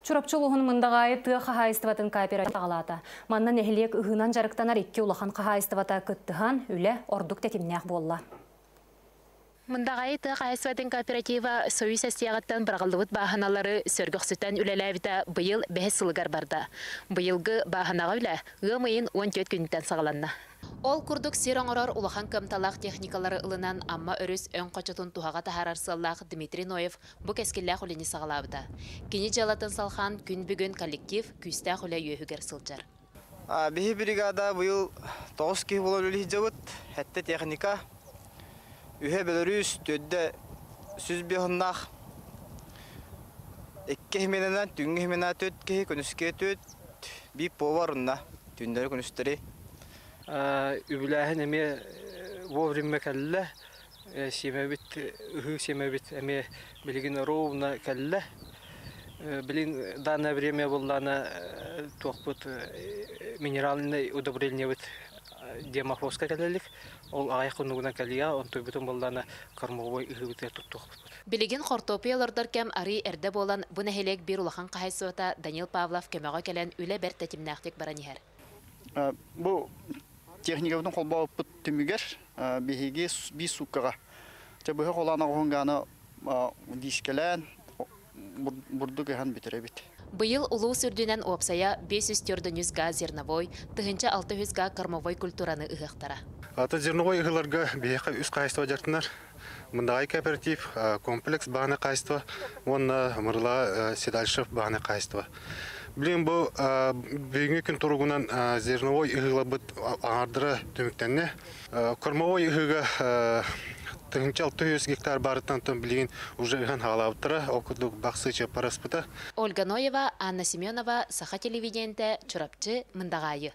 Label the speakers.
Speaker 1: Чурапчы улууһун Мындаҕаайы тыа хаһаайыстыбатын кооператива саҕалаата. Манна нэһилиэк ыһыынан дьарыктанар икки улахан хаһаайыстыбата кыттыһан, үлэ ордук тэтимнээх буолла.
Speaker 2: Мындаҕайы тыа хаһаайыстыбатын кооператива Союз эстиэҕиттэн быраҕыллыбыт бааһыналары сөргөхсүтэн үлэлээбитэ быйыл бэһис сылыгар барда. Быйылгы бааһынаҕа үлэ ыам ыйын 14 күнүттэн саҕаланна. Ол курдук сир оҥорор улахан кыамталаах техникалары ылынан Амма өрүс өҥ хочотун туһаҕа таһаарар сыаллаах Дмитрий Ноев бу кэскиллээх үлэни саҕалаабыта. Кини дьыалатын салҕаан күн бүгүн коллектив күүстээх үлэ үөһүгэр сылдьар.
Speaker 3: Биһи бригада быйыл 9 киһи буолан үлэлии сылдьабыт. Сэттэ техника, үһэ Беларусь, төрдө 105-наах. Икки сменанан, түүҥҥү смена төрт киһи, күнүскү төрт, биир повар онно түүннэри күнүстэри.
Speaker 4: Үбүлээһин эмиэ вовремя кэллэ. Сиэмэбит, ыһыы сиэмэбит эмиэ билигин ровно кэллэ. Билин данное время буллаана туохпут минеральный удобрениебыт Демофоска кэлэлик. Ол аҕыйах хонугунан кэлиэ, онтуйбутун буллаана кормовой ыһыыбытыгар туттуохпут.
Speaker 2: Билигин хортуоппуй олордор кэм арыый эрдэ буолан, бу нэһилиэк биир улахан хаһаайыстыбата Данил Павлов көмөҕө кэлэн үлэ бэрт тэтимнээхтик баран иһэр.
Speaker 5: Бу техникабытын холбообуппут түмүгэр биһиги биир сууккаҕа быһа холоон оҕуһунгааны диискэлээн бурдук ыһан бүтэрэбит.
Speaker 2: Быйыл улуус үрдүнэн уопсайа 504 га зерновой, 1600 га кормовой культураны ыһыахтара.
Speaker 6: Ата зерновой ыһыыларга биһиэхэ үс хаһаайыстыба дьарыктанар. Мындаҕай кооператив, комплекс бааһынай хаһаайыстыба уонна Мырыла Седальшев бааһынай хаһаайыстыба. Билигин бу бүгүҥҥү күн туругунан зерновой ыһыыларбыт аҥаардара түмүктэннэ. Кормовой ыһыыга 1600 гектар баарыттан билигин уже ыһан хаалаабыттара. Ол курдук Бахсы Чаппараспыта.
Speaker 2: Ольга Ноева, Анна Семенова, Саха телевидениетэ, Чурапчы, Мындаҕаайы.